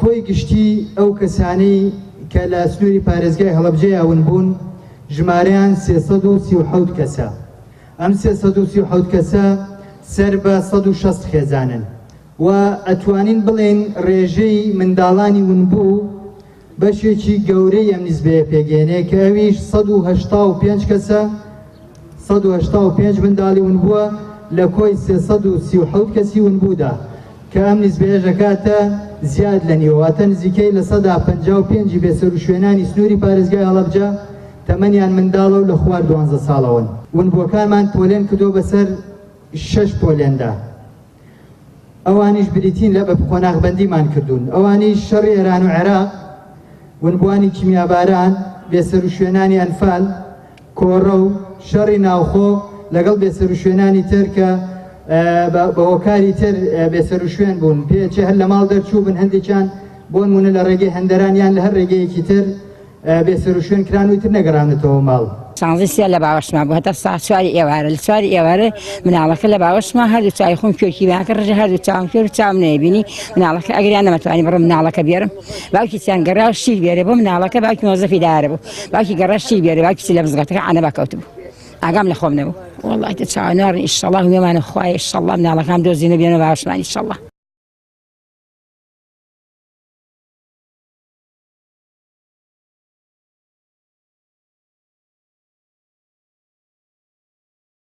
کۆی گشتی ئەو کەسانەی کە لە سنووری پارێزگای هەڵەبجەیا ون بوون ژمارەیان 337 کەسە. ئەم 337 کەسە سەر بە 160 خێزانن و ئەتوانین بڵێین ڕێژەی منداڵانی ونبوو بەشێکی گەورەی ئەم نیسبەیە پێگەیەنێ کە ئەویش 185 کەسە، 185 منداڵی ونبووە لە کۆی 337 کەسی ونبوودا کە ئەم نیسبەیەش ئەکاتە زیاد لە نیوە، واتە نزیکەی 55% ی بێسەروشوێنانی سنووری پارێزگای هەڵەبجە تەمەنیان منداڵە و لە خوار 12 ساڵەوەن. ونبووەکانمان پۆلێن کردووە بەسەر شەش پۆلێندا، ئەوانیش بریتین لە بە قۆناغبەندیمان کردوون، ئەوانیش شەڕی ئێران و عێراق، ونبووانی کیمیاباران، بێسەروشوێنانی ئەنفال، کۆڕە و شەڕی ناوخۆ لەگەڵ بێسەروشوێنانی تر کە بە هۆکاری تر بێسەروشوێن بوون، پێچێ هەر لە ماڵ دەرچوو بن، هەندێکیان بۆ نمونە لە ڕێگەی هەندەران یان لە هەر ڕێگەیەکی تر بێسەروشوێن کران و تر نەگەڕانەتەوە ماڵ. سانزەی سێ لە باوەشما بوو هەتا ساعت چواری ئێوارە، لە چواری ئێوارە مناڵەکە لە باوەشما هەردوو چاوی خۆم کوێرکی بەیان کرد، ڕژە هەردوو چاوم کوێر و چاوم نەیبینی مناڵەکە، ئەگەریان نەمەتوانی بڕم مناڵەکە بێرم، باوکی چیان گەڕا و شیر بێرێ بۆ مناڵەکە، باوکی مۆزەفی دارە بوو، باوکی گەڕا شیر بێرێ، باوکی چی لە مزگەوتەکە عەنەبا کەوتبوو، ئاگام لە خۆم نەبوو. وەڵڵاهی تە چاوەنوارن ئیشەڵڵا هوێمانە خوایە ئیشەڵڵا مناڵەکان دۆزینە بێنە باوەشمان ئیشەڵڵا.